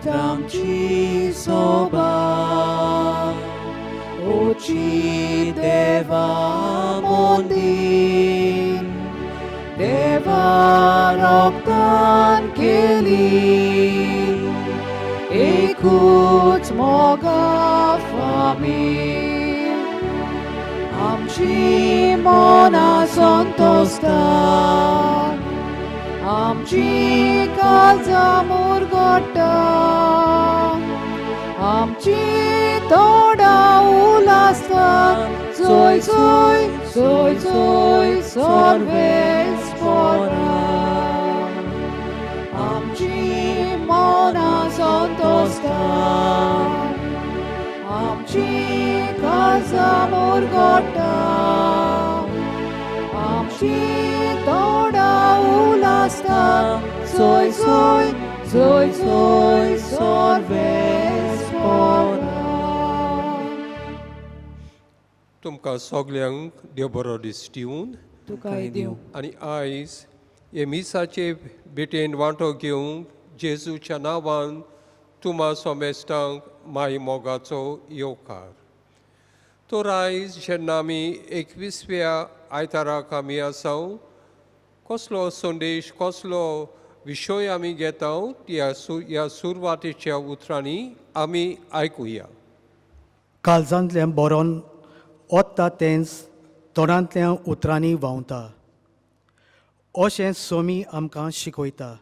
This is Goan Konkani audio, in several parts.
पवित्र आमची सोबा ओची देवा मोंदी देवा रोगतान केली एकूच मोगा फामील आमची मनां संतोस्ता आमची काळजां मुरगोटा आमची तोंडां उलासता जोय जोय जोय जोय सर्वेस्परा आमची मनां संतोस्ता आमची काळजां मुरगोटा आमची तोंडां उलासता जोय जोय जोय जोय सर्वेस्परा. तुमकां सगल्यांक देव बरो दीस दिवन तुकाय दिवं. आनी आयज हे मिसाचे भेटेन वांटो घेवंक जेजूच्या नांवान तुमा सोमेस्टांक माय मोगाचो येवकार. तर आयज जेन्ना आमी एकवीसव्या आयताराक आमी आसा, कसलो संदेश कसलो विशय आमी घेता ह्या सुरवातेच्या उतरांनी आमी आयकुया. काळजांतलें बरोवन ओत्ता तेंच तोंडांतल्या उतरांनी व्हांवता अशें सोमी आमकां शिकयता.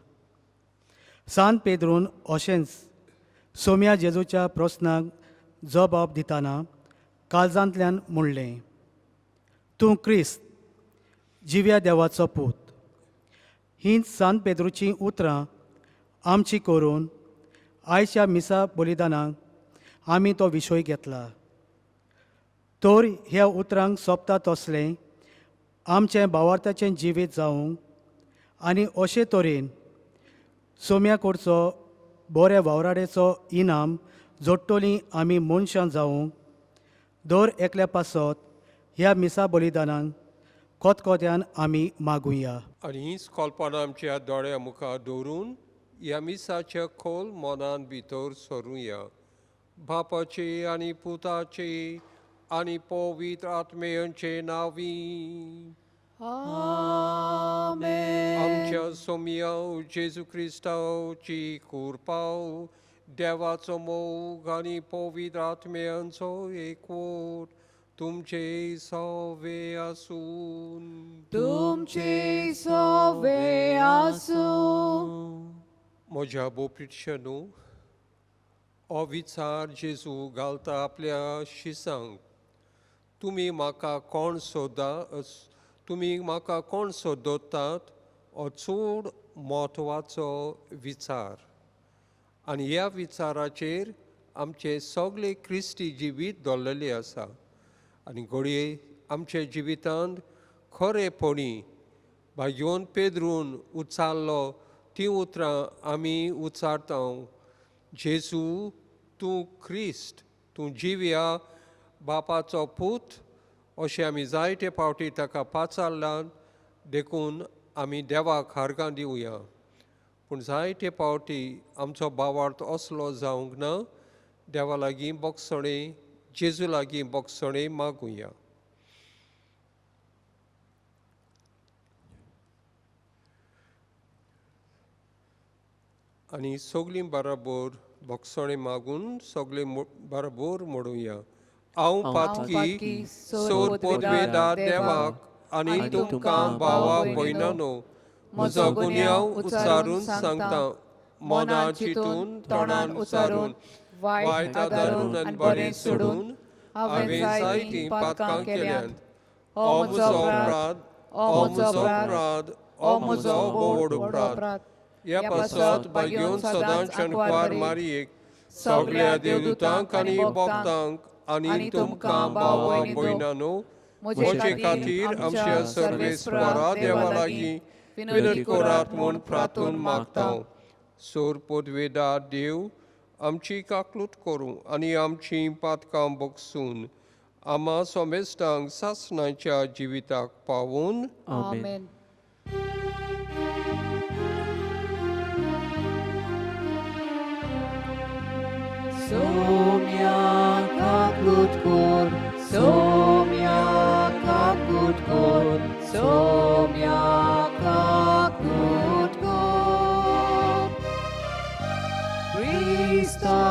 सान पेद्रून अशेंच सोम्या जेजूच्या प्रस्नाक जबाब दितना काळजांतल्यान म्हणलें, तूं क्रिस्त जिव्या देवाचो पूत. हींच सान पेद्रूचीं उतरां आमची करून आयच्या मिसा बलिदानाक आमी तो विशय घेतला. तर ह्या उतरांक सोंपता तसलें आमचें भावार्थाचें जिवीत जावंक आनी अशे तरेन सोम्या कडचो बऱ्या वावराडेचो इनाम जोडटलीं आमी मनशां जावंक दर एकल्या पासत ह्या मिसा बलिदानाक कोतकोत्यान आमी मागुया. आनी हीच कल्पना आमच्या दोळ्या मुखार दवरून ह्या मिसाच्या खोल मनान भितर सरुया. बापाचे आनी पुताचे आनी पवित्र आत्म्यांचे नांवी. आमेन. आमच्या सोम्या जेजू क्रिस्ताची कृपा, देवाचो मोग आनी पवित्र आत्म्यांचो एकवट तुमचे सवे आसून. तुमचे सवे आसूं. म्हज्या बोपिटशनू हो विचार जेजू घालता आपल्या शिसांक, तुमी म्हाका कोण सोदा, तुमी म्हाका कोण सोदतात हो चड म्हत्वाचो विचार. आनी ह्या विचाराचेर आमचें सगळें क्रिस्ती जिवीत दवरलेलें आसा. आनी घडये आमच्या जिवितांत खरेपणी भाग्योन पेद्रून उच्चारलो तीं उतरां आमी उच्चारता, जेजू तूं क्रिस्त, तूं जिव्या बापाचो पूत अशें आमी जायते फावटी ताका पाचारलां. देखून आमी देवाक हारगां दिवया. पूण जायते फावटी आमचो भावार्थ असलो जावंक ना. देवा लागीं बोगसणें, जेजू लागीं बोगसणें मागुया. आनी सगळीं बराबर बोगसणें मागून सगळीं बराबर म्हणुया. हांव पातकी सोर पोदवेदार देवाक आनी तुमकां भावा भयणांनो म्हजो गुन्यांव उच्चारून सांगता. मनान चिंतून तोंडान उच्चारून वायट आदारून आनी बरें सोडून हांवें जायतीं पातकां केल्यांत. हो म्हजो अपराध, हो म्हजो अपराध, हो म्हजो व्हड अपराध. ह्या पासत भाग्योन सदांच शणक्वार मारयेक सगळ्या देवदूतांक आनी भक्तांक आनी तुमकां भावा भयणांनो म्हजे खातीर आमच्या सर्वेस्परा देवा लागीं विनंती करात म्हूण प्रार्थून मागता. सोर पोदवेदार देव आमची काकलूट करूं आनी आमची पातकां बगसून आमा सोमेस्तांक सासणाच्या जिविताक पावून. आमेन. सोम्या काकूट कोर, सोम्या काकूट कोर, सोम्या काकूट कोर. Krista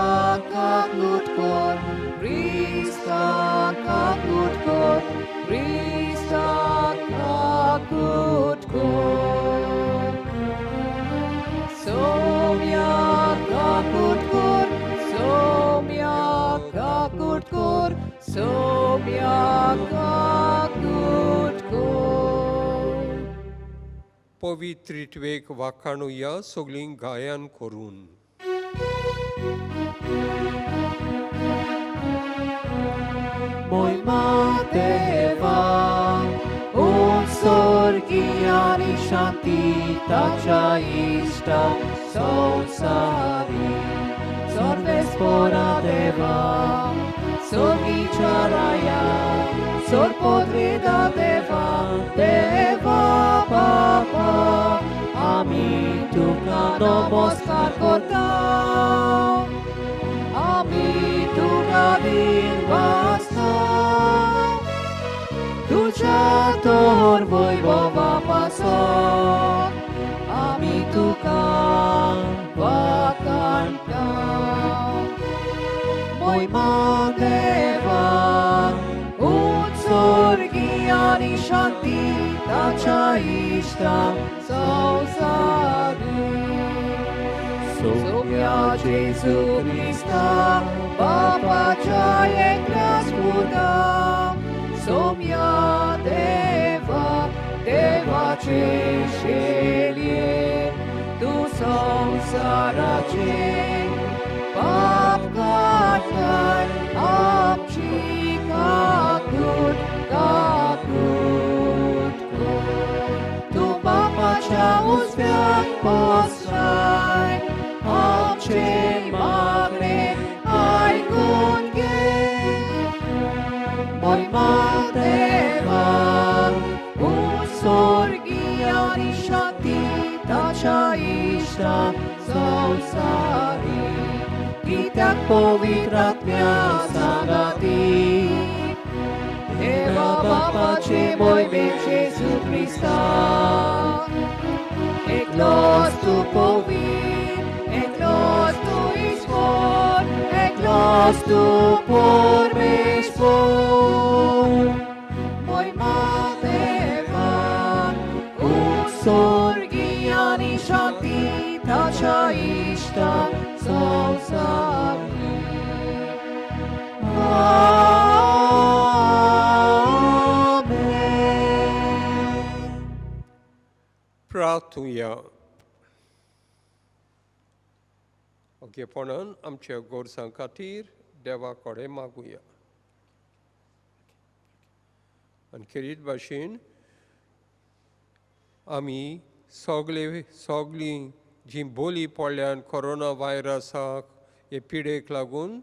kakut kor, Krista kakut kor, Krista kakut kor. Somya kakut kor, Somya kakut kor, Somya kakut kor. पवित्रित्वेक वाखाणुया सगळीं गायन करून. मोहिमा देवा, उत्सर्गी आणि शांती ताच्या इष्टा संसारी. सर्वेस्पोरा देवा, स्वर्गीच्या राया, सर्वपोत्रिदा देवा, देवा बापा, आम्ही तुका नमस्कार करता. आम्ही तुका दिनवासता, तुझ्या तोर वैभवा पासत आम्ही तुका वाखाणता. मोहिमा देवा, उत्सर्गी आणि शांती ताच्या इष्टा संसारी. सोम्या जेजू क्रिस्ता, बापाच्या एकल्याच पुता, सोम्या देवा, देवाचे शेलये, तूं संवसाराचे पाप काडटाय, आमची काकूट काकूट कर. तूं बापाच्या उजव्याक बसलाय, आमचे मागणे आयकून घे. मोहिमा देवा, उत्सर्गी आणि शांती ताच्या इष्टा संसारी, कित्याक पवित्र आत्म्या सांगाती, देवा बापाचे मोहिमे जेजू क्रिस्ता, एकलोच तूं पवित्र, एकलोच तूं ईश्वर, एकलोच तूं परमेश्वर. मोहिमा देवा, उत्सर्गी आणि शांती ताच्या इष्टा संसारी. आमेन. प्रार्थुया. ओगेपणान आमच्या गोरसां खातीर देवा कडेन मागुया. आनी खेरीत भाशेन आमी सगळे सगळीं जीं बोली पडल्यान कोरोना व्हायरसाक हे पिडेक लागून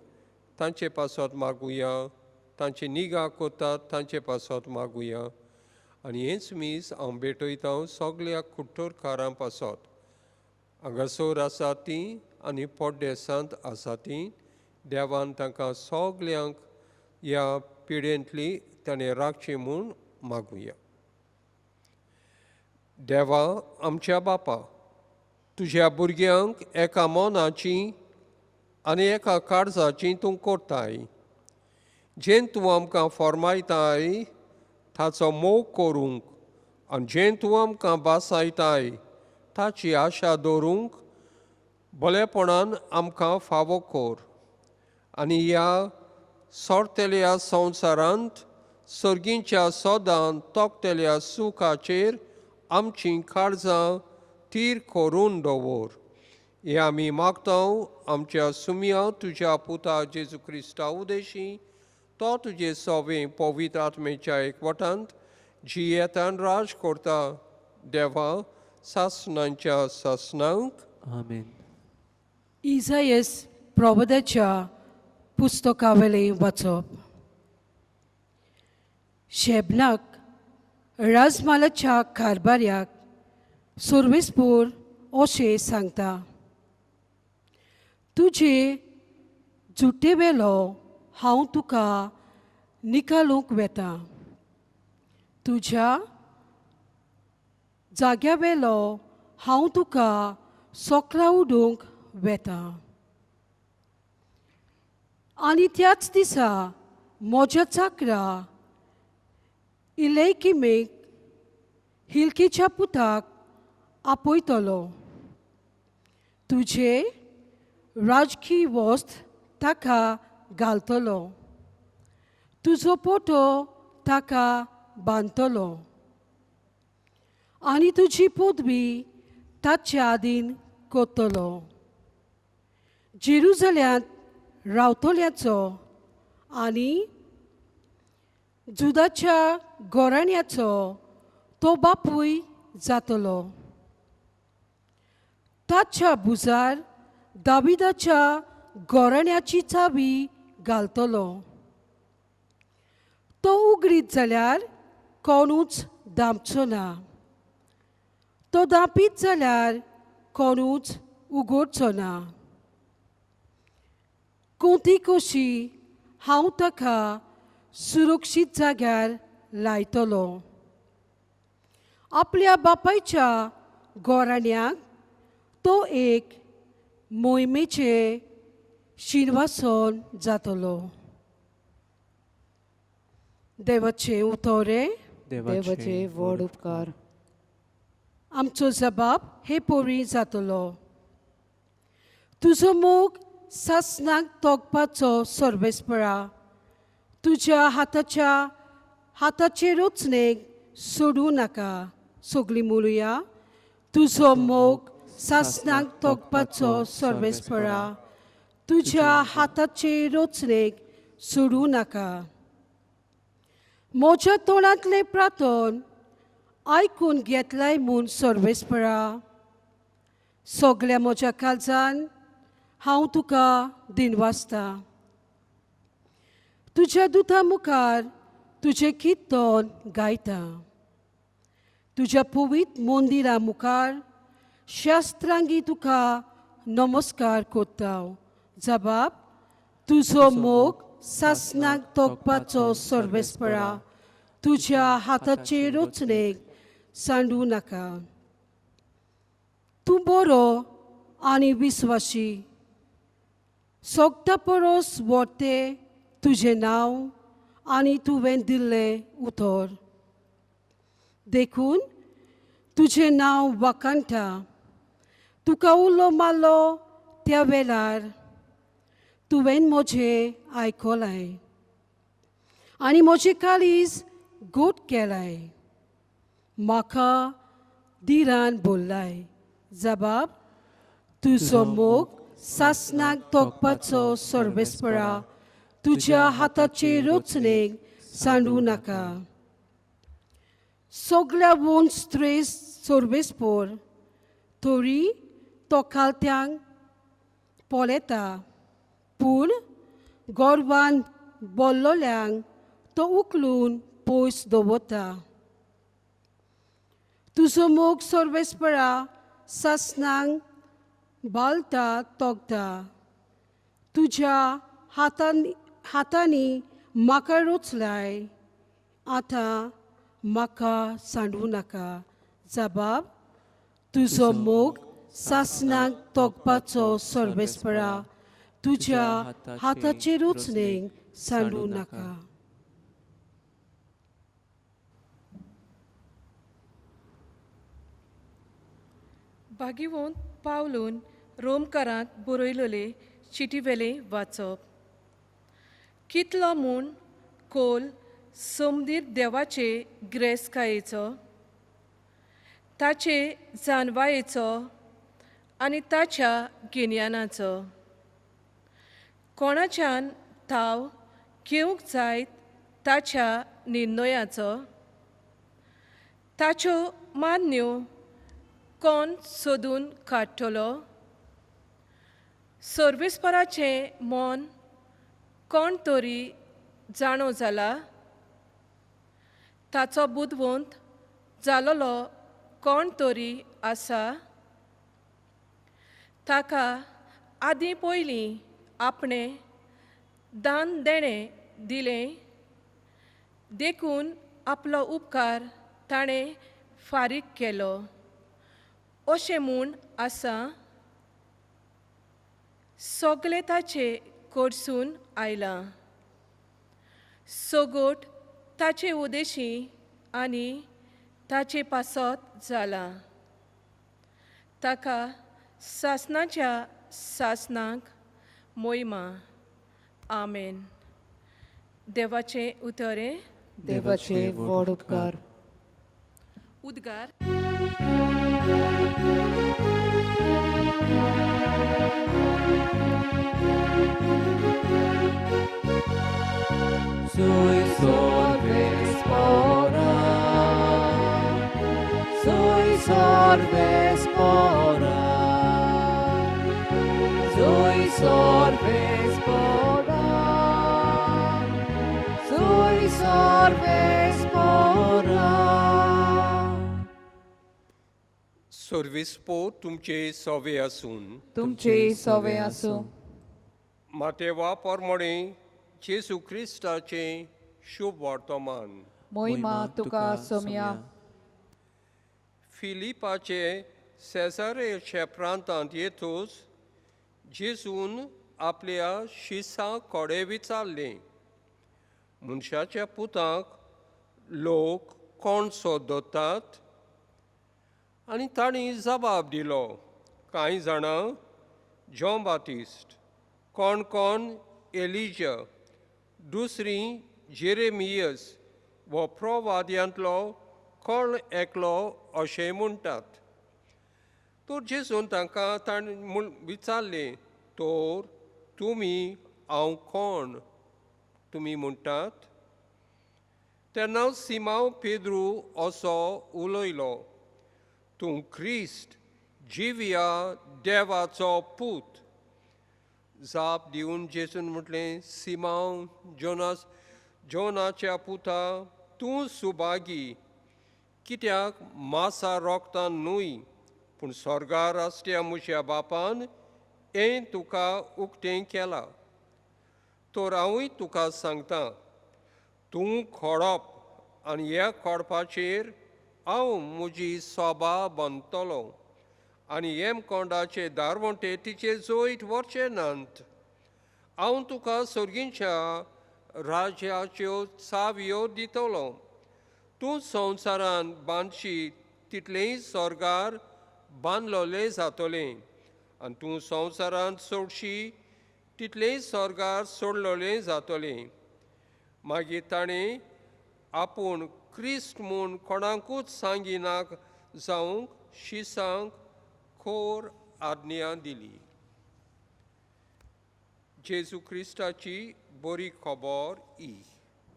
तांचे पासत मागुया, तांची निगा करतात तांचे पासत मागुया. आनी हेंच मीस हांव भेटयता सगळ्या कुट्टोरकारां पासत, हांगासर आसा तीं आनी परदेसांत आसा तीं. देवान तांकां सगल्यांक ह्या पिडेंतली ताणें राखची म्हूण मागुया. देवा आमच्या बापा, तुज्या भुरग्यांक एका मनाची आनी एका काळजाची तूं करताय. जें तूं आमकां फॉर्मायताय ताचो मोग करूंक आनी जें तूं आमकां भासायताय ताची आशा दवरूंक बरेपणान आमकां फावो कर. आनी ह्या सोरतेल्या संवसारांत सर्गींच्या सोदान तोखतेल्या सुखाचेर आमचीं काळजां थीर करून दवर. हें आमी मागता आमच्या सुमया तुज्या पुता जेजू क्रिस्ता उदेशी, तो तुजे सोवे पवित्र आत्मेच्या एकवटांत जियेतान राज करता देवा सासणांच्या सासणांक. आमेन. इजायस प्रबोधाच्या पुस्तकावेलें वाचप. शेबनाक राजमालाच्या कारभार्याक सुर्वेसपूर अशें सांगता, तुजे जुटेवेलो हांव तुका निकालूंक वेता, तुज्या जाग्यावेलो हांव तुका सोकला उडूंक वेता. आनी त्याच दिसा म्हज्या चाकरा इलेकिमेक हिलकीच्या पुताक आपयतलो, तुजे राजकीय वस्त ताका घालतलो, तुजो पोटो ताका बांदतलो आनी तुजी पदवी ताचे आदीन करतलो. जेरुजल्यांत रावतल्याचो आनी जुदाच्या गोराण्याचो तो बापूय जातलो. ताच्या भुजार दाविदाच्या गोराण्याची चावी घालतलो. तो उगडीत जाल्यार कोणूच दामचो ना, तो दापीत जाल्यार कोणूच उगडचो ना. कोती कशी हांव ताका सुरक्षीत जाग्यार लायतलो. आपल्या बापायच्या गोराण्याक तो एक मोहिमेचे शिरवासन जातलो. देवाचे उतोरे देवाचे व्हड उपकार. आमचो जबाब हे पोरी जातलो. तुजो मोग सासनाक तोगपाचो सर्वेस्परा, तुज्या हाताच्या हाताचे रचणेक सोडूं नाका. सगळीं म्हणुया, तुजो मोग सासनाक तोगपाचो सर्वेस्परा, तुज्या हाताचे रचणेक सोडूं नाका. म्हज्या तोंडांतलें प्रार्थन आयकून घेतलाय म्हूण सर्वेस्परा, सगल्या म्हज्या काळजान हांव तुका दिनवासता. तुज्या दुता मुखार तुजें किर्तन गायता, तुज्या पवित्र मंदिरा मुखार शास्त्रांगी तुका नमस्कार करता. जबाब, तुजो मोग सासनाक तोगपाचो सर्वेस्परा, तुज्या हाताचे रचणेक सांडूं नाका. तूं बरो आनी विस्वाशी, सोगता परस व्हडते तुजें नांव आनी तुवें दिल्लें उतर, देखून तुजें नांव वाखाणटा. तुका उलो मारलो त्या वेळार तुवें म्हजें आयकलाय आनी म्हजें काळीज गोट केलाय, म्हाका दिरान बोल्लाय. जबाब, तुजो मोग सासनाक तोगपाचो सर्वेस्परा, तुज्या हाताचे रचणेक सांडूं नाका. सगल्या वंश त्रेस सर्वेस्पोर तरी तो खालत्यांक पळयता, पूण गोरवान बोल्लोल्यांक तो उखलून पयस दवरता. तुजो मोग सर्वेस्परा सासनाक बालता तोगता, तुज्या हातांनी हातांनी म्हाका रोचलाय, आतां म्हाका सांडूं नाका. जबाब, तुजो मोग सासनाक तोगपाचो सर्वेस्परा, तुज्या हाताचे रचणेक सांडूं नाका. भागिवंत पावलून रोमकारांत बरयलेले चिटीवेलें वाचप. कितलो म्हूण कोल समदीर देवाचे ग्रेसकायेचो, ताचे जानवायेचो आनी ताच्या गिन्यानाचो. कोणाच्यान थाव घेवंक जायत ताच्या निर्णयाचो, ताच्यो मान्यो कोण सोदून काडटलो? सर्विसपराचें मन कोण तरी जाणो जाला? ताचो बुदवंत जालोलो कोण तरी आसा? ताका आदीं पयलीं आपणें दान देणें दिलें देखून आपलो उपकार ताणें फारीक केलो अशें म्हूण आसा. सगलें ताचे कडसून आयलां, सगट ताचे उदेशी आनी ताचे पासत जालां. ताका सासणाच्या सासणाक मोहिमा. आमेन. देवाचें उतरें. देवाचे व्हड उपकार. उद्गार. Sui solves pora, sui solves pora, sui solves pora, sui solves pora. Service पो तुमचे सोवे आसून. तुमचे सवे आसूं. मातेवा पोरमोणे जेजू क्रिस्ताचें शुभ वर्तमान. मोहिमा तुका सोमया. फिलिपाचे सेजारेच्या प्रांतांत येतूच जेजून आपल्या शिसां कोडे विचारलें, मनशाच्या पुताक लोक कोण सोदतात? आनी तांणी जबाब दिलो, कांय जाणां जॉन बातिस्ट, कोण कोण एलिजा, दुसरी जेरेमियस वो प्रोवाद्यांतलो कोण एकलो अशें म्हणटात. तर जेजून तांकां ताणें म्हूण विचारलें, तर तुमी हांव कोण तुमी म्हणटात? तेन्ना सिमांव पेद्रू असो उलयलो, तूं क्रिस्त जिव्या देवाचो पूत. जाप दिवन जेजून म्हटलें, सिमांव जोनास जोनाच्या पुता, तूं सुभागी, कित्याक मासा रोगतान न्हय पूण स्वर्गार आसत्या म्हज्या बापान हें तुका उक्तें केलां. तर हांवूय तुका सांगता, तूं खोडप आनी ह्या खोडपाचेर हांव म्हजी सोबा बांदतलो आनी हेमकोंडाचे दारवंटे तिचे जैत व्हरचे नात. हांव तुका सर्गींच्या राज्याच्यो चावयो दितलो. तूं संवसारान बांदशी तितलेंय स्वर्गार बांदलोलें जातलें आनी तूं संवसारांत सोडशी तितलेंय स्वर्गार सोडलोलें जातलें. मागीर ताणें आपूण क्रिस्त म्हूण कोणाकूच सांगिना जावंक शिसांक खोर आज्ञा दिली. जेजू क्रिस्ताची बरी खबर ही.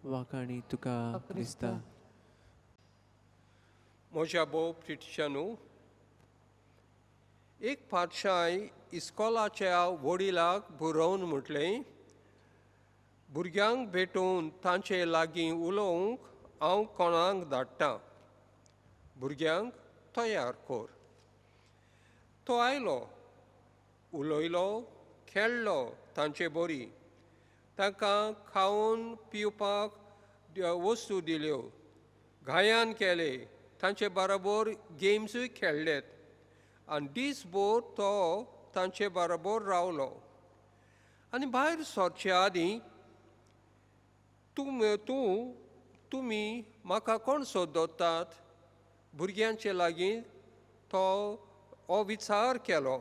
वाखाणी तुका क्रिस्ता. म्हज्या भोव प्रिटिशानू, एक पातशाय इस्कॉलाच्या वडिलाक बरोवन म्हटलें, भुरग्यांक भेटोवन तांचे लागीं उलोवंक हांव कोणाक धाडटा, भुरग्यांक तयार कर. तो आयलो, उलयलो, खेळ्ळो तांचे बरी, तांकां खावन पिवपाक वस्तू दिल्यो, गायन केलें, तांचे बरोबर गेम्सूय खेळ्ळेत आनी दीसभर तो तांचे बरोबर रावलो. आनी भायर सरचे आदीं, तूं तूं तुमी म्हाका कोण सोदतात? भुरग्यांचे लागीं तो हो विचार केलो.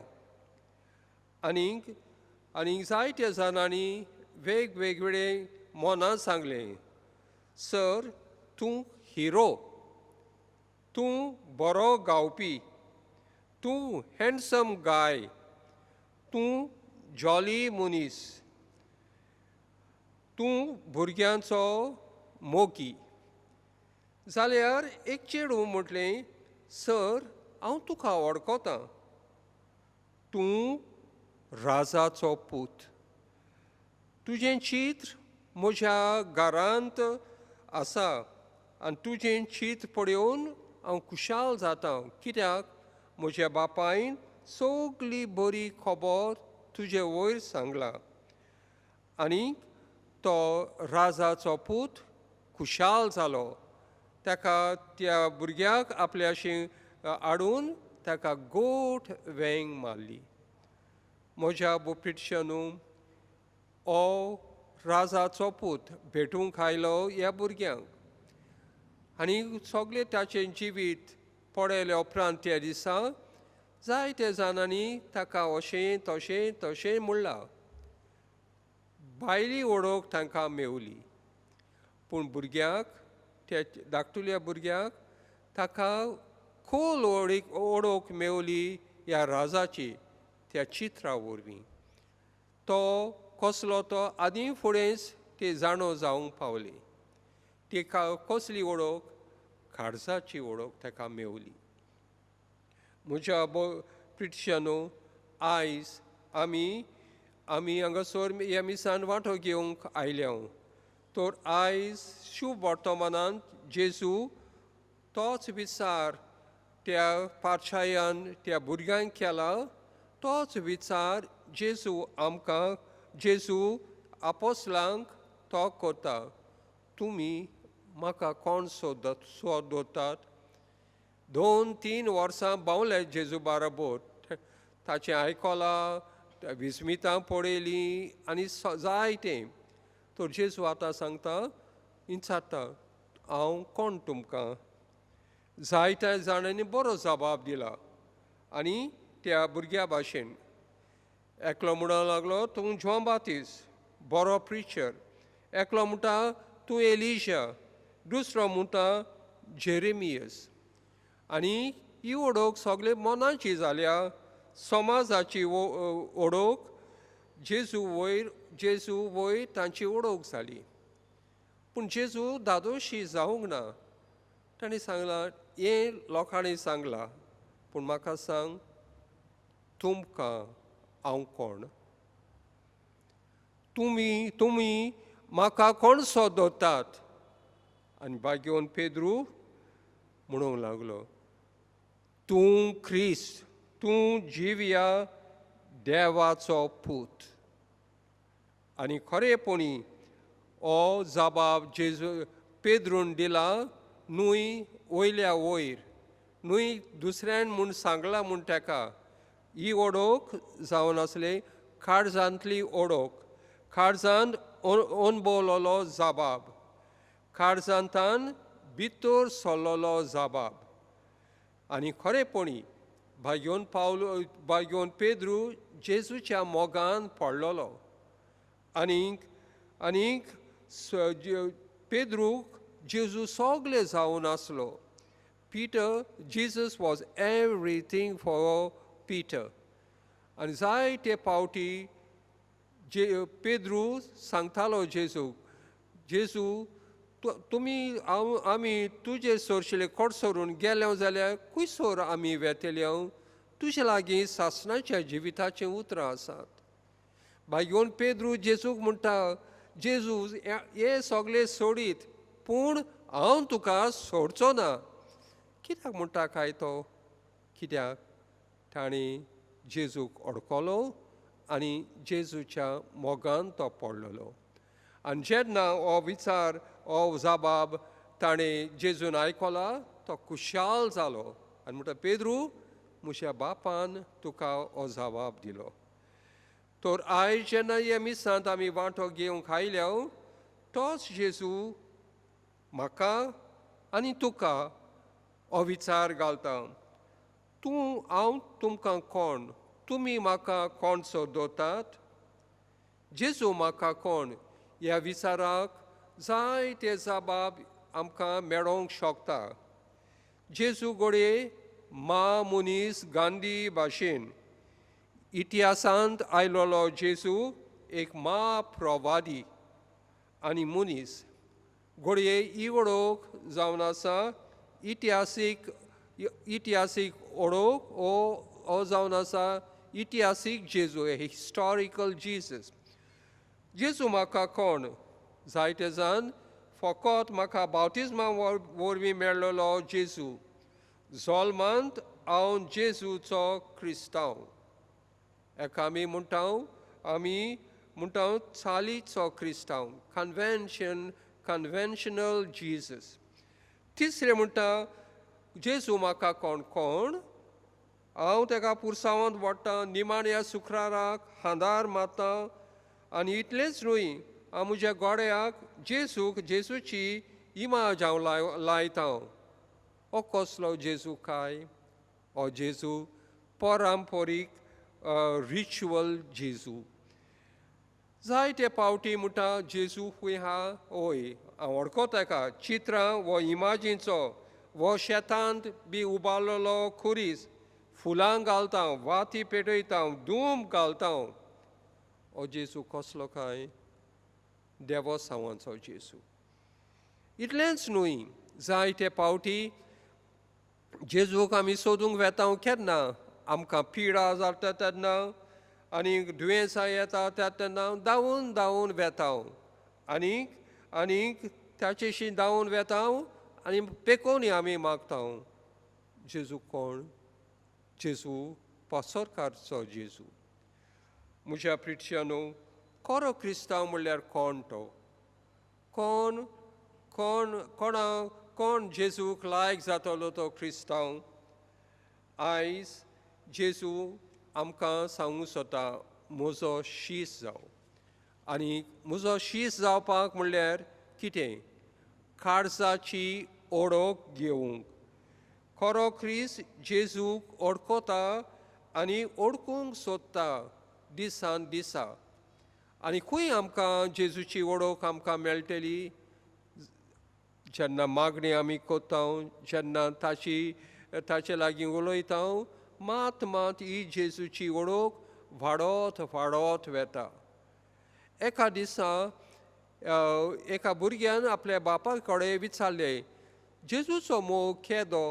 आनीक आनीक जायत्या जाणांनी वेगवेगळे मनां सांगलें, सर तूं हिरो, तूं बरो गावपी, तूं हँडसम गाय, तूं जॉली मनीस, तूं भुरग्यांचो मोगी. जाल्यार एक चेडूं म्हटलें, सर हांव तुका वळखतां, तूं राजाचो पूत, तुजें चित्र म्हज्या घरांत आसा आनी तुजें चित्र पळोवन हांव खुशाल जाता, कित्याक म्हज्या बापायन सगली बरी खबर तुजे वयर सांगलां आनी तो राजाचो पूत खुशाल जालो. ताका त्या भुरग्याक आपल्याशी हाडून ताका गोठ वेंग मारली. म्हज्या बोपिटशानू, हो राजाचो पूत भेटूंक आयलो ह्या भुरग्यांक आनी सगळें ताचें जिवीत पळयल्या उपरांत त्या दिसा जायते जाणांनी ताका अशें तशें तशें म्हणलां. भायली वळख तांकां मेवली, पूण भुरग्याक, त्या धाकटुल्या भुरग्याक ताका खोल ओळख मेवली ह्या राजाची त्या चित्रा वरवीं. तो कसलो तो आदी फुडेंच ते जाणो जावंक पावली. ती कसली वळख? काळजाची वळख ताका मेवली. म्हज्या प्रिटशानो, आयज आमी आमी हांगासर ह्या मिसान वांटो घेवंक आयल्या. तर आयज शुभ वर्तमानांत जेजू तोच विचार त्या पातशायान त्या भुरग्यांक केला, तोच विचार जेजू आमकां, जेजू आपोसलांक तो करता. तुमी म्हाका कोण सोदतात? 2-3 वर्सां भोंवले जेजू बाराबोर, ताचें आयकलां, विस्मितां पळयलीं आनी जायतें. तर जेजू आतां सांगता, विचारता, हांव कोण तुमकां? जायत्या जाणांनी बरो जबाब दिला आनी त्या भुरग्या भाशेन एकलो म्हणूंक लागलो, तूं जॉन बातीस बरो प्रिचर, एकलो म्हणटा तूं एलिशा, दुसरो म्हणटा जेरेमियस. आनी ही वळख सगळे मनाची जाल्या, समाजाची वळख जेजू वयर, जेजू वयर तांची वळख जाली. पूण जेजू दादोशी जावंक ना. ताणें सांगलां, हें लोकांनी सांगलां, पूण म्हाका सांग, तुमकां हांव कोण? तुमी तुमी म्हाका कोण सोदतात? आनी बागेवन पेद्रू म्हणूंक लागलो, तूं क्रिस्त, तूं जिव्या देवाचो पूत. आनी खरेपणी हो जबाब जेजू पेद्रून दिला न्हय वयल्या वयर, न्हय दुसऱ्यान म्हूण सांगलां म्हूण ताका. ही वळख जावन आसली काळजांतली वळख, काळजांत अणभवलोलो जबाब, काळजांतान भितर सरलोलो जबाब. आनी खरेपणी भाग्योन पावलो, भाग्योन पेद्रू जेजूच्या मोगान पडलोलो. आनीक आनीक पेद्रूक जेजू सगळे जावन आसलो. Peter, Jesus was everything for Peter. आनी जायते पावटी जे पेद्रू सांगतालो जेजूक, जेजू तुमी हांव आमी तुजे सरशिले कोडसरून गेले जाल्यार खुंयसर आमी वेतले? तुजे लागीं सासणाच्या जिविताचीं उतरां आसात. भाग्योन पेद्रू जेजूक म्हणटा, जेजू हे सगळे सोडीत, पूण हांव तुका सोडचो ना. कित्याक म्हणटा काय तो? कित्याक ताणें जेजूक अडकलो आनी जेजूच्या मोगान तो पडलेलो. आनी जेन्ना हो विचार, हो जबाब ताणें जेजून आयकला, तो खुशाल जालो आनी म्हणटा, पेद्रू, म्हज्या बापान तुका हो जबाब दिलो. तर आयज जेन्ना ह्या मिसांत आमी वांटो घेवंक आयल्या, तोच जेजू म्हाका आनी तुका हो विचार घालता, तूं हांव तुमकां कोण? तुमी म्हाका कोण सोदतात? जेजू म्हाका कोण? ह्या विचाराक जायते जबाब आमकां मेळोंक शकता. जेजू घडये मा मनीस गांधी भाशेन इतिहासांत आयलोलो जेजू एक म्हाप्रवादी आनी मनीस. घडये ही वळख जावन आसा इतिहासीक, इतिहासीक वळख हो हो जावन आसा इतिहासीक जेजू, हिस्टॉरिकल जीजस. जेजू म्हाका कोण? जायते जाण फकत म्हाका बावतिज्मा वरवीं मेळ्ळलो जेजू, जल्मांत हांव जेजूचो क्रिस्तांव. एका आमी म्हणटा, आमी म्हणटा हांव चालीचो क्रिस्तांव, कन्वेन्शनल जीजस. तिसरें म्हणटा जेजू म्हाका कोण कोण, हांव तेका पुरसांवांत वडटा, निमाण्या शुक्राराक हांदार मारता आनी इतलेंच न्हय हांव म्हज्या गोड्याक जेजूक जेजूची इमाज हांव लायता. हो कसलो जेजू काय? हो जेजू परंपरीक रिच्युअल जेजू. जायते पावटी म्हणटा जेजू खंय आहा? हय, हांव वळखता ताका, चित्रां वो इमाजींचो, वो शेतांत बी उबारलेलो खुरीस, फुलां घालता, वाती पेटयता, धूम घालता. हो जेजू कसलो काय? देवसांवांचो जेजू. इतलेंच न्हय, जायते पावटी जेजूक आमी सोदूंक वेता केन्ना आमकां पिडा जाता तेन्ना आनी दुयेंसां येता तेन्ना धांवून धांवून वेता आनीक आनीक ताचेशी धांवून वेता आनी पेकोनी आमी मागता. जेजू कोण? जेजू पसरकारचो जेजू. म्हज्या प्रिट्यानो, खरो क्रिस्तांव म्हणल्यार कोण तो? कोण कोण कोणा कोण जेजूक लायक जातलो तो क्रिस्तांव? आयज जेजू आमकां सांगूंक सोदता, म्हजो शीस जावं. आनी म्हजो शीस जावपाक म्हणल्यार कितें? काळजाची ओळख घेवंक. खरो क्रिस्त जेजूक ओळखता आनी ओळखूंक सोदता दिसान दिसा. आनी खंय आमकां जेजूची ओळख आमकां मेळटली? जेन्ना मागणी आमी करता, जेन्ना ताची ताचे लागीं उलयता, मात मात ही जेजूची ओळख वाडत वाडत वेता. एका दिसा एका भुरग्यान आपल्या बापा कडेन विचारलें, जेजूचो मोग केदो?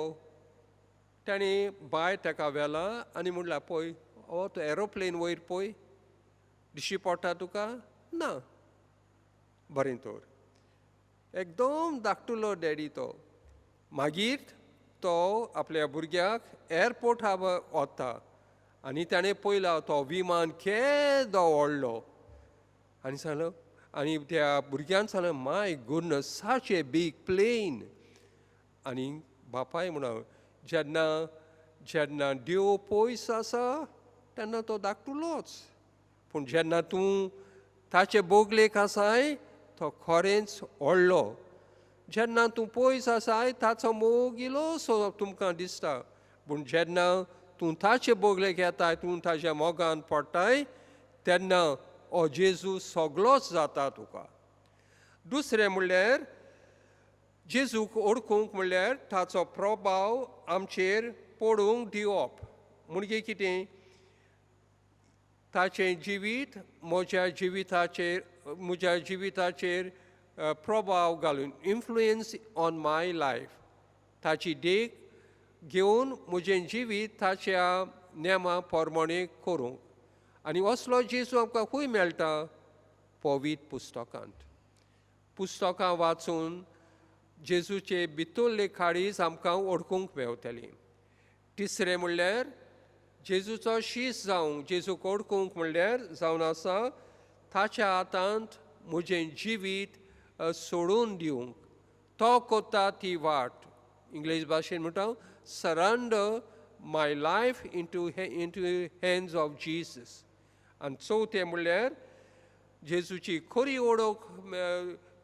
ताणें बाय ताका व्हेला आनी म्हणला, पळय हो तो एरोप्लेन वयर पळय, दिश्टी पडटा तुका? ना. बरें तर. एकदम धाकटुलो डॅडी तो. मागीर तो आपल्या भुरग्याक एअरपोर्टा वता आनी ताणें पळयला तो विमान केदो व्हडलो. आनी सांगलो, आनी त्या भुरग्यान सांगलें, my goodness, such a big plane. आनी बापाय म्हणा, जेन्ना जेन्ना देव पयस आसा तेन्ना तो धाकटुलोच, पूण जेन्ना तूं ताचे बोगलेक आसाय तो खरेंच व्हडलो. जेन्ना तूं पयस आसाय ताचो मोग इल्लोसो तुमकां दिसता, पूण जेन्ना तूं ताचे बोगलेक येताय, तूं ताच्या मोगान पडटाय, तेन्ना हो जेजू सगलोच जाता तुका. दुसरें म्हणल्यार जेजूक ओळखूंक म्हणल्यार ताचो प्रभाव आमचेर पडूंक दिवप. म्हणजे कितें? ताचें जिवीत म्हज्या जिविताचेर म्हज्या जिविताचेर प्रभाव घालून, इन्फ्लुयन्स ऑन my life. ताची देख घेवन म्हजें जिवीत ताच्या नेमा प्रमाणे करूंक. आनी असलो जेजू आमकां खंय मेळटा? पवित्र पुस्तकांत. पुस्तकां वाचून जेजूचे भितरले काळीज आमकां ओळखूंक मेवतली. तिसरें म्हणल्यार जेजूचो शीस जावंक, जेजूक ओळखूंक म्हणल्यार जावन आसा ताच्या हातांत म्हजें जिवीत सोडून दिवंक. तो कोता ती वाट, इंग्लीश भाशेन म्हणटा, surrender my life into hands of Jesus. आनी चवथें म्हणल्यार जेजूची खरी ओळख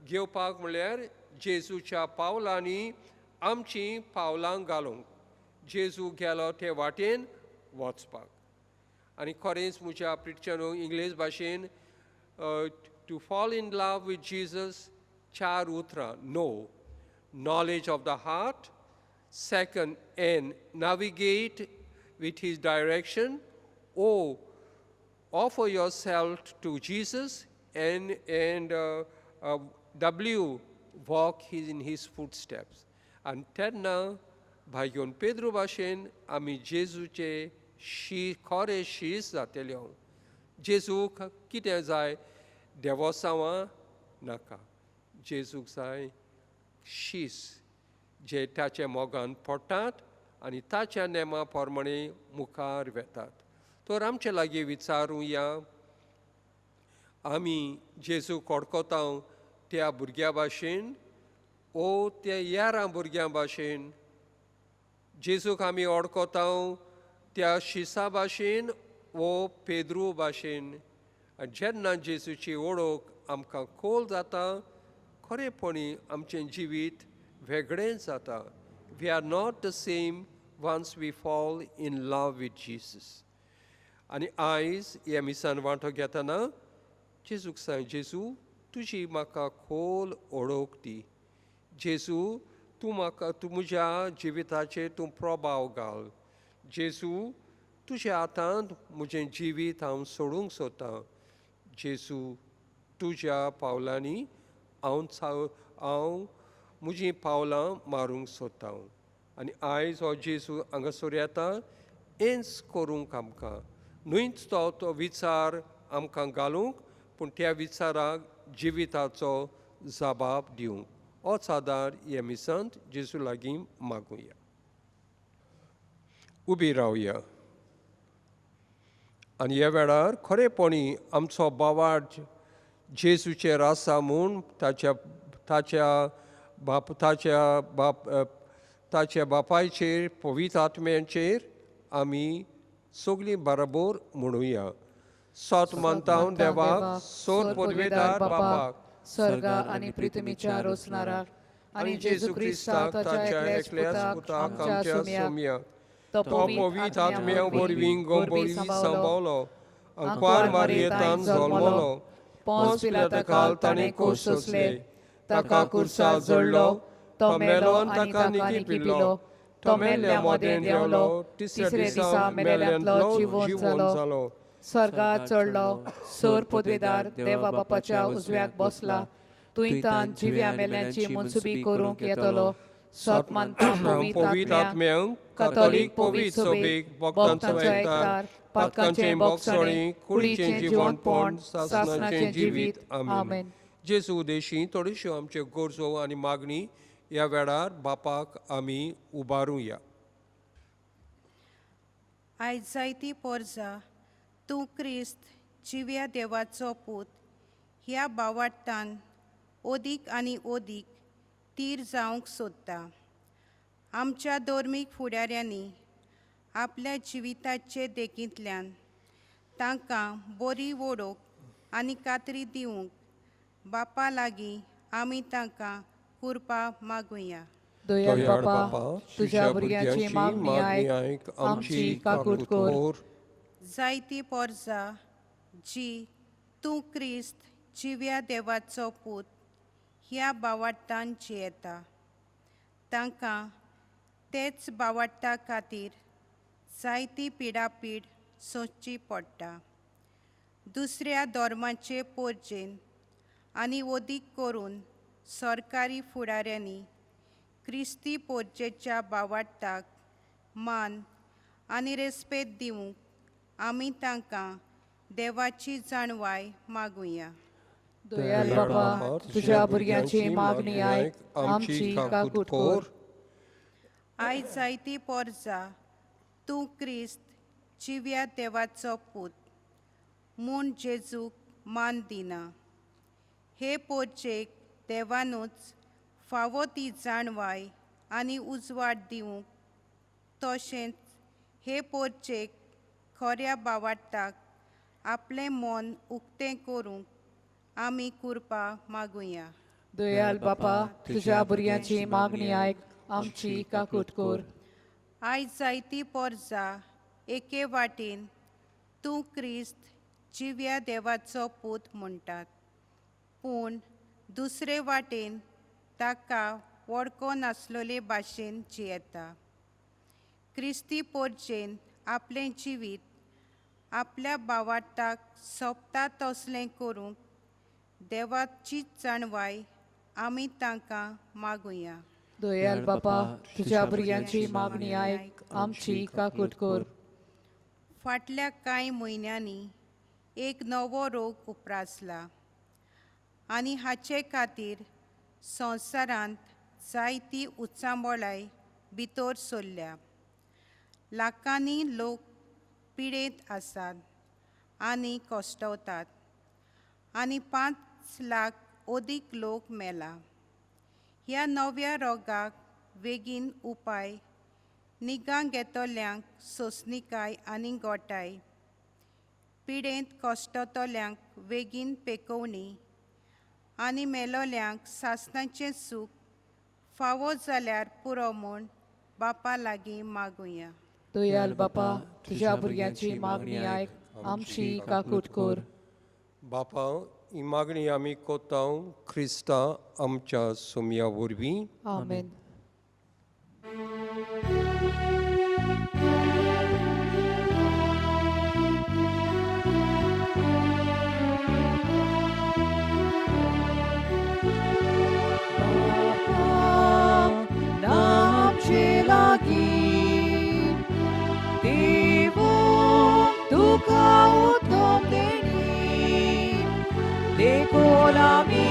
घेवपाक म्हणल्यार जेजूच्या पावलांनी आमचीं पावलां घालूंक, जेजू गेलो ते वाटेन वचपाक. आनी खरेंच म्हज्या प्रिच्यांनो, इंग्लीश भाशेन to fall in love with Jesus चार उतरां: know, knowledge of the heart; second, N, navigate with his direction; O, offer yourself to Jesus; and W, walk in his footsteps. आनी तेन्ना भायगोन पेद्रू भाशेन आमी जेजूचे शी खरे शीस जातले. जेजूक कितें जाय? देवोसांवां नाका. जेजूक जाय शीस जे ताच्या मोगान पडटात आनी ताच्या नेमा प्रमाणे मुखार वेतात. तर आमचे लागीं विचारुया. आमी जेजू कडकोता त्या भुरग्या भाशेन ओ त्या यारां भुरग्यां भाशेन, जेजूक आमी ओडकोता त्या शिसा भाशेन वो पेद्रू भाशेन. आनी जेन्ना जेजूची ओळख आमकां खोल जाता, खरेपणी आमचें जिवीत वेगळें जाता. We are not the same once we fall in love with Jesus. आनी आयज ह्या मिसान वांटो घेतना जेजूक सांग, जेजू तुजी म्हाका खोल ओळख दी. जेजू तूं म्हाका, तूं म्हज्या जिविताचेर तूं प्रभाव घाल. जेजू तुज्या हातांत म्हजें जिवीत हांव सोडूंक सोदतां. जेजू तुज्या पावलांनी हांव हांव म्हजीं पावलां मारूंक सोदतां. आनी आयज हो जेजू हांगासर येता हेंच करूंक आमकां, न्हूच तो तो विचार आमकां घालूंक, पूण त्या विचाराक जिविताचो जबाब दिवंक. होच आदार ह्या मिसांत जेजू लागीं मागुया. उबी रावया आनी ह्या वेळार खरेपणी आमचो बावाड जेजूचेर आसा म्हूण ताच्या ताच्या बाप ताच्या बाप ताच्या बापायचेर, पवित्र आत्म्यांचेर आमी सगळीं बराबर म्हणुया. सत मानता देवाक, सोर पदवेदार बापाक, स्वर्गा आनी पृथ्वीच्या रोसणाराक, आनी जेजू क्रिस्ताक ताच्या एकल्याच पुताक आमच्या सोमयाक, तो पवित्र आत्म्या वरवीं गोबोरी सांबावलो, अंकवार मारयेतान जल्मलो, पोंस पिलाता ताणें कोश सोंसले, ताका कुर्सा जोडलो, तो मेलो आनी ताका निकी पिल्लो, तो मेल्ल्या मदें देंवलो, तिसऱ्या दिसा मेल्ल्यांतलो जिवोन जालो, स्वर्गात चडलो, सोर पदवेदार देवा बापाच्या उजव्याक बसला, तुंयतान जिव्या मेल्यांची मनसुबी करूंक येतलो. सत मानता पवित्र आत्म्यांक, कातोलीक पवित्र सभेक, भक्तांचो एकतार, पातकांचें बोगसणें, कुडीचें जिवनपण, सासणाचें जिवीत. आमेन. जेजू उदेशी थोड्योश्यो आमच्यो गरजो आनी मागणी ह्या वेळार बापाक आमी उबारुया. आयज जायती पोरजा तूं क्रिस्त जिव्या देवाचो पूत ह्या बावाट्टान ओदीक आनी ओदीक तीर जावंक सोदता. आमच्या धर्मीक फुडाऱ्यांनी आपल्या जिविताचे देखींतल्यान तांकां बरी वडोवंक आनी कात्री दिवंक बापा लागीं आमी तांकां कुरपा मागुया. दयाळ बापा, तुज्या भुरग्यांची मागणी आयक, आमची काकूट कर. जायती पोरजा जी तूं क्रिस्त जिव्या देवाचो पूत ह्या बावाट्टान जियेता, तांकां तेच बावाट्टा खातीर जायती पिडापीड सोंसची पडटा. दुसऱ्या धर्माचे पोरजेन आनी वदीक करून सरकारी फुडाऱ्यांनी क्रिस्ती पोरजेच्या बावाट्टाक मान आनी रेस्पेद दिवंक आमी तांकां देवाची जाणवाय मागुया. दयाळ बाबा, तुज्या भुरग्यांची मागणी आयक, आमची काकूट कर. आयज जायती पोरजा तूं क्रिस्त जिव्या देवाचो पूत म्हूण जेजूक मान दिना. हे पोरजेक देवानूच फावो ती जाणवाय आनी उजवाड दिवंक, तशेंच हे पोरजेक खऱ्या बावाट्टाक आपलें मन उक्तें करूंक आमी कुरपा मागुया. दयाळ बापा, तुज्या भुरग्यांची मागणी आयक, आमची काकूट कर. आयज जायती पोरजा एके वाटेन तूं क्रिस्त जिव्या देवाचो पूत म्हणटात, पूण दुसरे वाटेन ताका वळखो नासलेले भाशेन जियेता. क्रिस्ती पोरजेन आपलें जिवीत आपल्या बावाट्टाक सोंपता तसलें करूंक देवाचीच जाणवाय आमी तांकां मागुया. दयाळ बापा, तुज्या भुरग्यांची मागणी आयक, आमची काकूट कर. फाटल्या कांय म्हयन्यांनी एक नवो रोग उप्रासला आनी हाचे खातीर संवसारांत जायती उचांबळाय भितर सरल्या. लाखांनी लोक पिडेंत आसात आनी कश्टवतात. आनी 5 लाख अदीक लोक मेला. ह्या नव्या रोगाक बेगीन उपाय निगां घेतल्यांक सोंसणीकाय आनी गोठाय, पिडेंत कश्टतल्यांक बेगीन पेकोवणी आनी मेलोल्यांक सासणाचें सूख फावो जाल्यार पुरो म्हूण बापा लागीं मागुया. दयाल बापा, तुज्या भुरग्यांची मागणी आयक, आमची काकूट कर. बापा, ही मागणी आमी कोतां क्रिस्ता आमच्या सोमया वरवीं. आमेन. नामचे लागीं देवो तुका उत्तम देणी, देखून आमी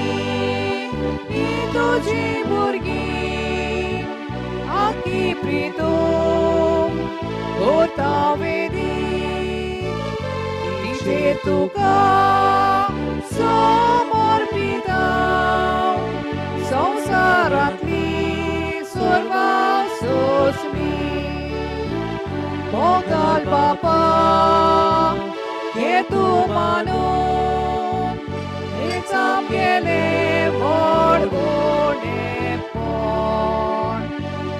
ही तुजी भुरगीं आकी प्रितोम करता वेदी तिचेर तुका समर्पिता संवसारांतली सर्वां सोंसणी. मोगाल बापा, घे तूं मानून हेच आमगेलें व्हड गुणेपण.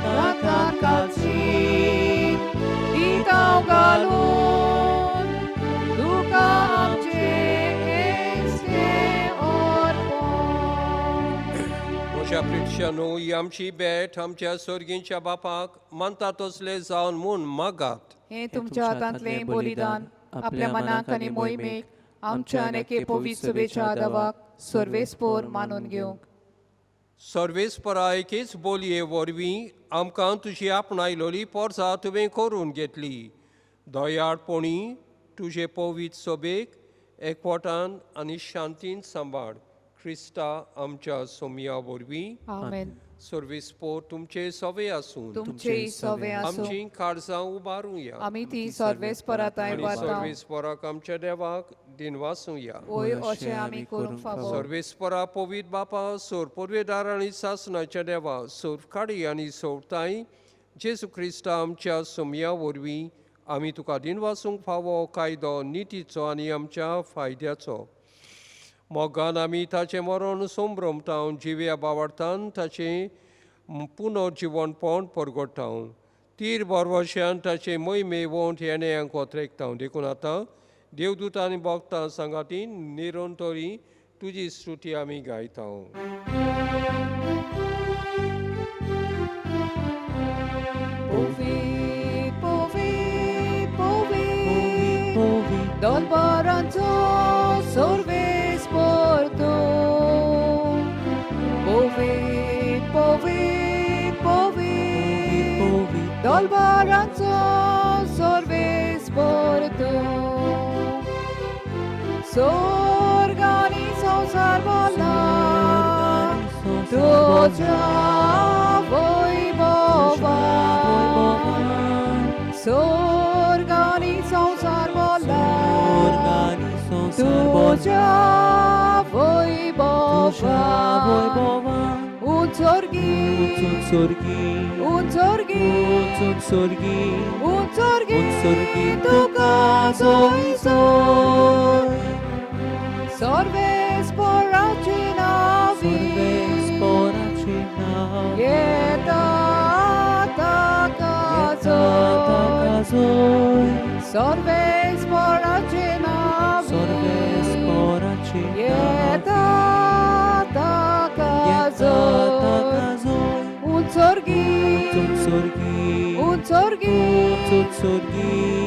तांकां कालची दितांव घालून तुका आमचें हेंचें अर्पण. म्हज्या प्रिक्षांनो, ही आमची भेट आमच्या सर्गींच्या बापाक मानता तसले जावन म्हूण मागात. हें तुमच्या हातांतलें बलिदान आपल्या मनाक आनी मोहिमेक आमच्या आनी एके पवित्र सभेच्या दावाक सर्वेस्पोर मानून घेवंक. सर्वेस्परा एकेच बोलये वरवीं आमकां तुजी आपणायलोली पोरसां तुवें करून घेतली. दयाळपणी तुजे पवित्र सभेक एकवटान आनी शांतीन सांबाळ, क्रिस्ता आमच्या सोमया वरवीं. आमेन. सर्वेस्पोर तुमचे सवे आसून. तुमचेय सवे आसूं. आमची काळजां उबारुया. आमी ती सर्वेस्पराताय आनी वाताव. सर्वेस्पराक आमच्या देवाक दिनवासुया. वय, अशें आमी करूंक फावो. सर्वेस्परा पवित्र बापा, सोर पुर्वेदार आनी सासणाच्या देवा, सोर काडी आनी सोरताय जेजू क्रिस्ता आमच्या सोमया वरवीं आमी तुका दिनवासूंक फावो कायदो नितीचो आनी आमच्या फायद्याचो. मोगान आमी ताचें मरण संभ्रमताव, जिव्या बावडतान ताचें पुनर्जिवनपण परगटाव, तीर बरवशान ताचें मोहिमे वंट येण्यांक कोत्रेकताव. देखून आतां देवदूत आनी भक्तां सांगाती निरंतरी तुजी स्तुती आमी गायता. पवित्र पवित्र पवित्र दलबारांचो सर्वेस्पर तूं. पवित्र पवित्र पवित्र दलबारांचो सर्वेस्पर तूं. स्वर्ग आनी संवसार भरला तुज्या वैभवान. स्वर्ग आनी संवसार भरला तुज्या वैभवान. उंचोर्गी उंचोर्गी उंचोर्गी तुका जोय जोय. सर्वेस्पराचे नांवी येता ताका जोय. सर्वेस्पराचे नांवी येता ताका जोय. उंचोर्गी उंचोर्गी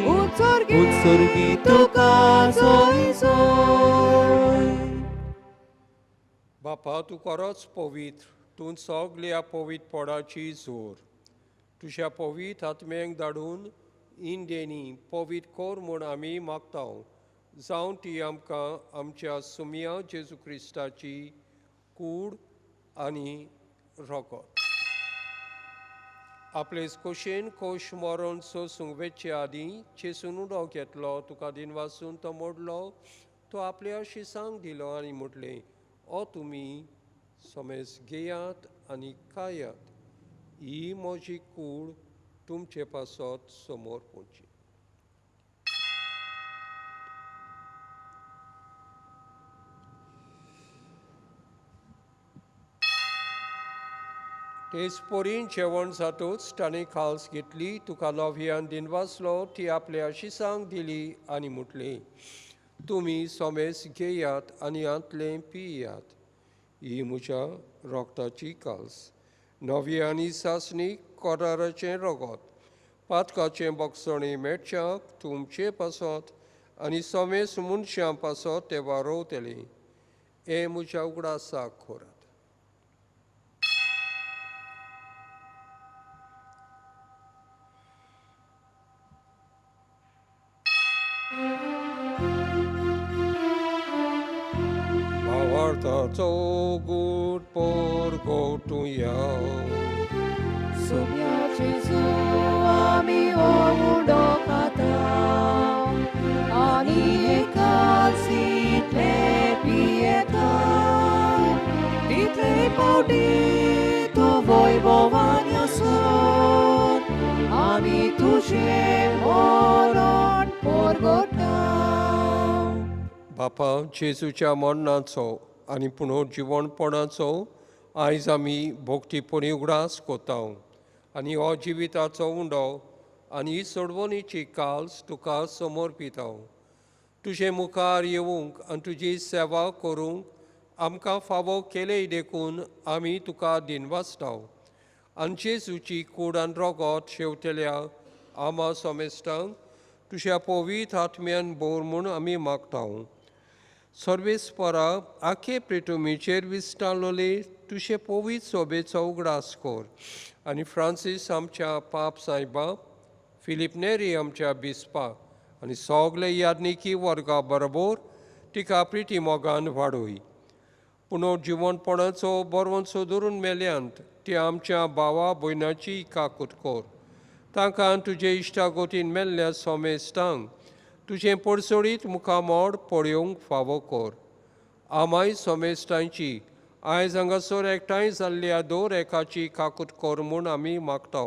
उंचोर्गी तुका जोय जोय. बापा, तूं खरोच पवित्र, तूं सगल्या पवित्रपणाची जोर. तुज्या पवित्र आत्म्यांक धाडून इंदेनी पवित्र कर म्हूण आमी मागता, जावं ती आमकां आमच्या सुमया जेजू क्रिस्ताची कूड आनी रोगत. आपले खोशेन खोश मरण सोसूंक वेचे आदीं चेसून उडो घेतलो, तुका दिनवासून तो मोडलो तो आपल्या शिसांक दिलो आनी म्हटलें, ओ तुमी समेज घेयात आनी खायात, ही म्हजी कूड तुमचे पासत समोर पोवची. तेच परीन जेवण जातूच ताणें खाल्स घेतली, तुका नव्यान दिनवासलो, ती आपल्या शिसांक दिली आनी म्हटलें, तुमी समेज घेयात आनी हांतलें पियात, ही म्हज्या रोगताची काल्स, नवी आनी सासणी कोराराचें रगत, पातकाचें बक्षणी मेळच्याक तुमचे पासत आनी समेज मनशां पासत ते वारोवतले. हें म्हज्या उगडासाक करात. भावार्थाचो गूट परगटुया. सुम्या जेजू आमी हो उडो खाता आनी एकासींतले पियेता, तितले फावटी तूं वैभवान आसून आमी तुजें मरण परगटा. बापा, जेजूच्या मरणाचो आनी पुनर्जिवणपणाचो आयज आमी भोक्तीपणी उगडास कोता आनी हो जिविताचो उंडो आनी ही सोडवणीची काल्स तुका समर्पिता. तुजे मुखार येवंक आनी तुजी सेवा करूंक आमकां फावो केले देखून आमी तुका दिनवासता. आनी जेजूची कूड आनी रोगत शेवतल्या आमा समेस्तांक तुज्या पवित्र आत्म्यान बोर म्हूण आमी मागता. सर्वेस्परा आखे प्रिटुमीचेर विस्तारलोले तुजे पवित्र सोबेचो उगडास कर आनी फ्रांसीस आमच्या पाप सायबा, फिलीप नेरी आमच्या बिस्पा आनी सगळे यादनिकी वर्गा बरोबर तिका प्रिती मोगान वाडोय. पुनर्जिवणपणाचो बरवंसो धरून मेल्यांत ती आमच्या भावा भयणाची काकूत कर. तांकां तुजे इश्टागोतीन मेल्ल्या सोमेस्तांक तुजें पडसोडीत मुखामोड पळोवंक फावो कर. आमाय सोमेस्तांची आयज हांगासर एकठांय जाल्ल्या दर एकाची काकूत कर म्हूण आमी मागता.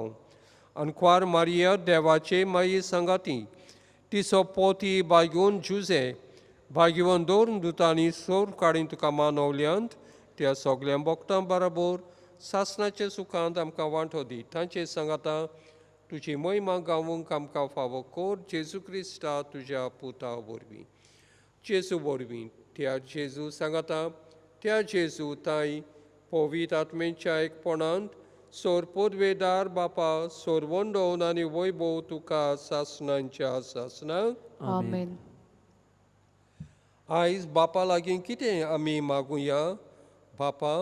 आनी कुवार मारिया देवाचे माई सांगाती तिचो पोती बागेवन जुजे भाग्यवन दोन दुतांनी सोर काडून तुका मानवल्यांत त्या सगळ्या भक्तां बरोबर सासणाच्या सुखांत आमकां वांटो दी. तांचे सांगाता तुजी महिमा गावूंक आमकां फावो कर, जेजू क्रिस्ता तुज्या पुता वरवीं. जेजू वरवीं त्या जेजू सांगाता त्या जेजू ताई पवित्र आत्मेच्या एकपणांत सोर पदवेदार बापा सोरवंडोवन आनी वैभव तुका सासणांच्या सासणांक. आमेन. आयज बापा लागीं कितें आमी मागुया? बापा,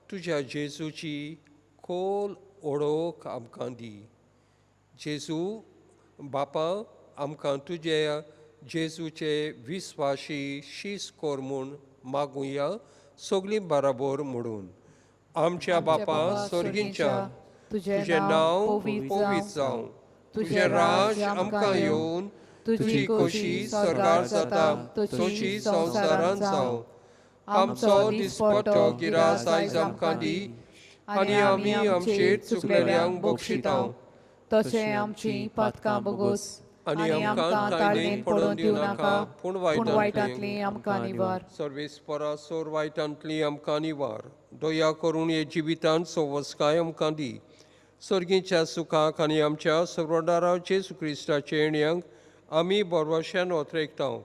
तुज्या जेजूची खोल ओळख आमकां दी. जेजू बापा, आमकां तुज्या जेजूचे विस्वाशी शीस कर म्हूण मागुया सगळीं बराबर म्हणून. आमच्या बापा स्वर्गींच्या, तुजें नांव पवित्र जावं, तुजें राज आमकां येवन, तुजी खोशी स्वर्गार जाता तशी संवसारांत जावं. आमचो दिसपट्टो गिरास आयज आमकां दी आनी आमी आमचेर चुकलेल्यांक बक्षिता तशें आमची पातकां बोगोस आनी आमकां ताळणेन पडून दिवं नाका, पूण वायटांतली आमकां निवार. सर्वेस्परा सोर वायटांतली आमकां निवार. दया करून हे जिवितांत सवस्काय आमकां दी. सर्गीच्या सुखाक आनी आमच्या सर्वदारा जेजू क्रिस्ताचे येण्यांक आमी बरवशान ओतरेकता.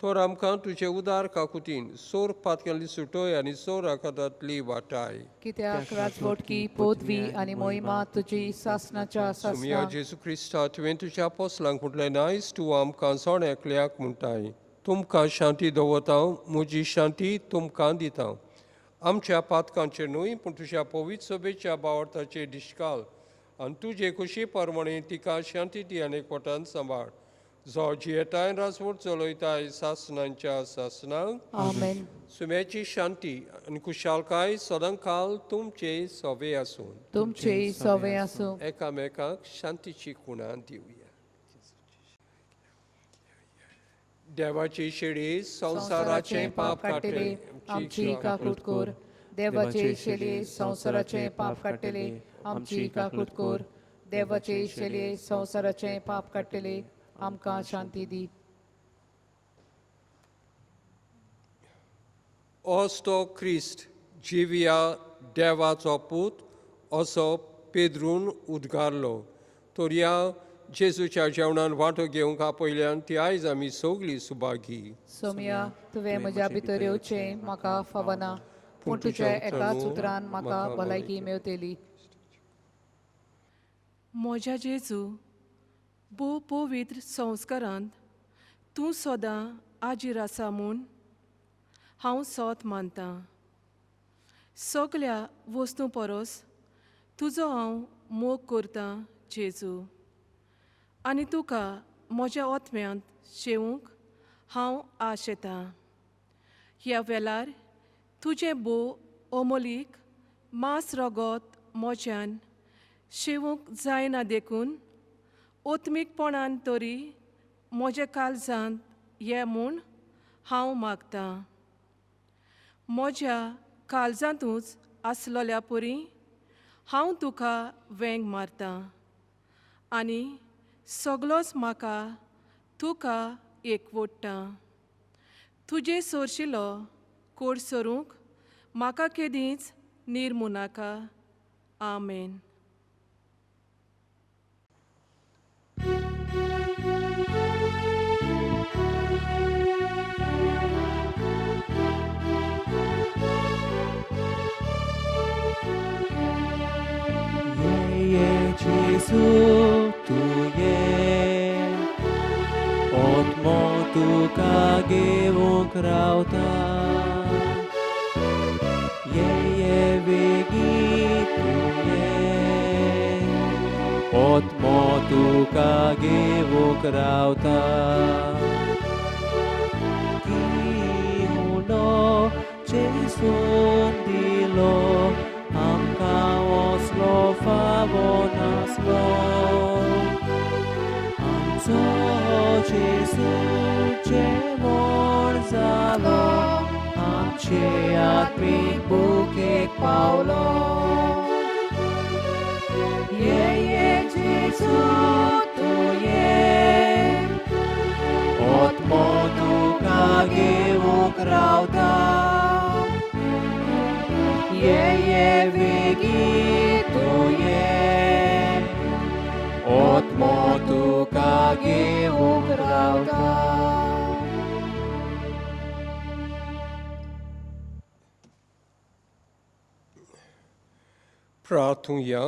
तर आमकां तुजे उदार काकुतीन सोर पातक्यांतली सुटोय आनी सोर आकारांतली वाटाय. कित्याक राजवटकी पदवी आनी मोहिमा तुजी सासणाच्या सुमिया सासणाक. जेजू क्रिस्ता, तुवें तुज्या पोसलांक म्हटलें नायस तूं आमकां सण एकल्याक म्हणटाय, तुमकां शांती दवरता, म्हजी शांती तुमकां दिता. आमच्या पातकांचेर न्हय पूण तुज्या पवित्र सभेच्या बावडताचेर दिश्काल आनी तुजे खुशी परमणे तिका शांती दी आनी एकवटान सांबाळ, जो जियेताय राजवट चलयताय सासणांच्या सासणांक. आमेन. सुम्याची शांती आनी खुशालकाय सदांकाल तुमचे सवे आसून तुमचे सवे आसूं. एकामेकांक शांतीची खुणा दिवया. देवाची शेळी संवसाराचें पाप काडटली आमची काकूट कर. देवाचे शेलये संवसाराचें पाप काडटले, आमची काकूट कर. देवाचे शेलये संवसाराचें पाप काडटले, आमकां शांती दी. असो क्रिस्त जिव्या देवाचो पूत असो पेद्रून उद्गारलो. तर ह्या जेजूच्या जेवणान वांटो घेवंक आपयल्यान ती आयज आमी सगळीं सुभागी. सोमया, तुवें म्हज्या भितर येवचें म्हाका फावना, पूण तुज्या एकाच उतरान म्हाका भलायकी मेवतली. म्हज्या जेजू, भोव पवित्र संस्कारांत तूं सदां आजीर आसा म्हूण हांव सोत मानतां. सगल्या वस्तूं परस तुजो हांव मोग करतां जेजू, आनी तुका म्हज्या ओतम्यांत शेवूंक हांव आशेतां. ह्या वेळार तुजें भोव अमोलीक मांस रगत म्हज्यान शेवूंक जायना देखून ओतमीकपणान तरी म्हज्या काळजांत ये म्हूण हांव मागतां. म्हज्या काळजांतूच आसलोल्या परी हांव तुका वेंग मारतां आनी सगलोच म्हाका तुका एकवोडटा. तुजे सोरशिलो कोड सरूंक म्हाका केदींच निर्मू नाका. आमेन. Jesu tu ye, otmo tuka घेवंक रावता. ये ये वेगीं तूं ये, ओतमो तुका घेवंक रावता. किहुनो जेजून दिलो आमकां असलो फावो नासलो. आमचो जेजू जेवण जालो, आमचे आत्मीक भुकेक पावलो. ये ये जेजू तूं ये, ओतमो तुका घेवंक रावता. ये ये वेगीं तूं ये, ओतमो तुका घेवंक रावता. प्रार्थुया.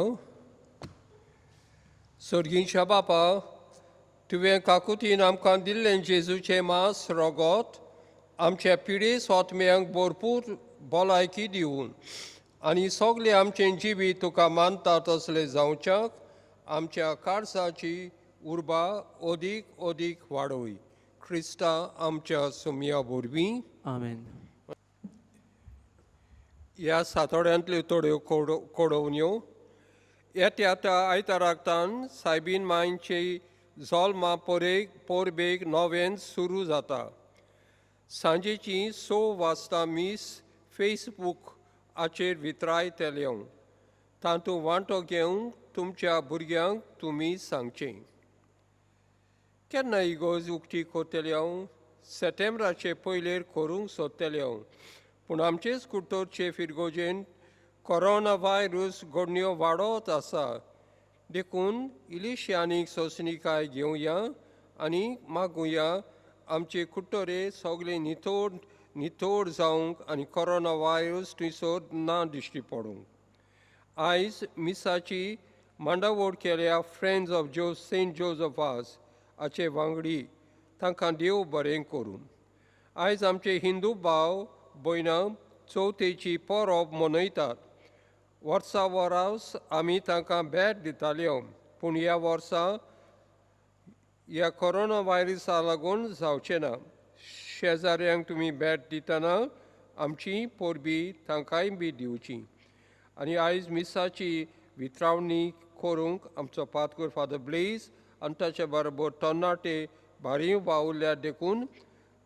सर्गींच्या बापा, तुवें काकुतीन आमकां दिल्लें जेजूचें मांस रगत आमच्या पिडे सोतम्यांक भरपूर भलायकी दिवन आनी सगळें आमचें जिवीत तुका मानता तसलें जावच्याक आमच्या काळजाची उर्बा अदीक अदीक वाडय. क्रिस्ता आमच्या सुमया वरवीं. आमेन. ह्या सातोड्यांतल्यो थोड्यो कोडोवण्यो. येत्या त्या आयताराक तान सायबीन मांयची जल्मा परबेक नोवेन सुरू जाता. सांजेची 6 वाजता मीस फेसबूक हाचेर वितरायतले. तातूंत वांटो घेवंक तुमच्या भुरग्यांक तुमी सांगचें. केन्ना इगोर्ज उक्ती करतले हांव? सप्टेंबराचे पयलेर करूंक सोदतले हांव, पूण आमचेच कुडतरचे फिरगोजेन कोरोना व्हायरस घडण्यो वाडत आसा, देखून इल्लीशी आनीक सोंसणीकाय घेवया आनी मागुया आमचे कुडटरे सगळे नितळ नितळ जावंक आनी कोरोना व्हायरस थंयसर ना दिश्टी पडूंक. आयज मिसाची मांडावळ केल्या फ्रेंड्स ऑफ जो सेंट जोजफ वाज हाचे वांगडी, तांकां देव बरें करूं. आयज आमचे हिंदू भाव भयणां चवथेची परब मनयतात. वर्सा वरास आमी तांकां भेट दिताल्यो, पूण ह्या वर्सा ह्या कोरोना व्हायरसा लागून जावचें ना. शेजाऱ्यांक तुमी भेट दितना आमची परबी तांकांय बी दिवची. आनी आयज मिसाची वितरावणी करूंक आमचो पातकोर फादर ब्लेज आनी ताचे बरोबर तरणाटे भारी वावुरल्या, देखून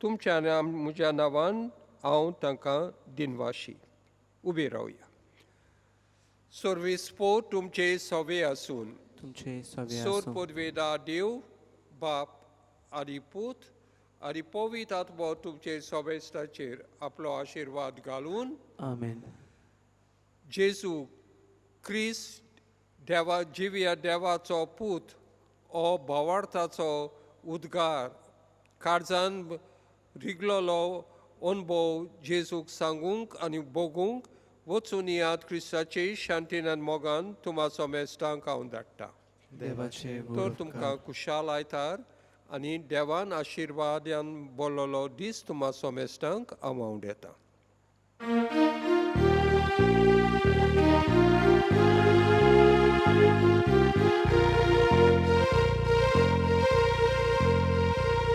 तुमच्या आनी म्हज्या नांवान हांव तांकां दिनवाशी. उबी रावया. सर्वीस पो तुमचे सवे आसून तुमचे सवे सोर आसूं. पदवेदा देव बाप आनी पूत आनी पवित्र आत्मो तुमचे सोबेस्ताचेर आपलो आशिर्वाद घालून आमेन. जेजू क्रिस्त देवा जिव्या देवाचो पूत हो भावार्थाचो उद्गार काळजान रिगलोलो अणभव जेजूक सांगूंक आनी भोगूंक वचून याद क्रिस्ताचे शांतीन आनी मोगान तुमाचो मेस्तांक हांव धाडटा. देवाचे तर तुमकां खुशाल आयतार आनी देवान आशिर्वादान बोल्लोलो दीस तुमा सोमेस्तांक हांव आवडेता.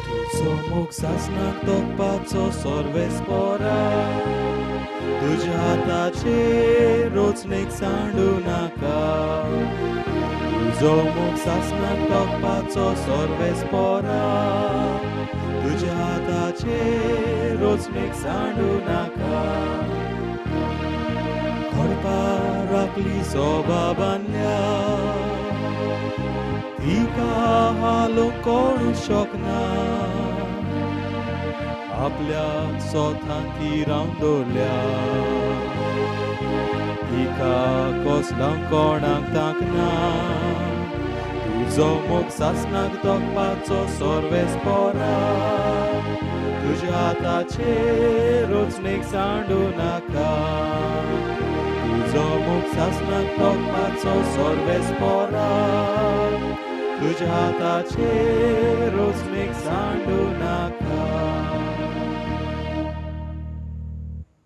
तुजो मोग सासणाक तोखपाचो सर्वेस पोरा, तुज्या हाताचेर रोचणेक सांडू नाका. तुजो मोग सासणाक तोखपाचो सर्वेस पोरा, तुज्या हाताचेर रोचणेक सांडू नाका. खडपा राखली सोबा बांदल्या, तिका हालोवंक कोणूच शकना. आपल्या सोतान ती रावन दवरल्या, तिका कसलो कोणाक तांकना. तुजो मोग सासणाक तोखपाचो सर्वेस पोरा, तुज्या हाताचेर रोचणेक सांडू नाका. तुजो मोग सासणाक तोखपाचो सर्वेस पोरा, तुज्या हाताचेर रोचणेक सांडू नाका.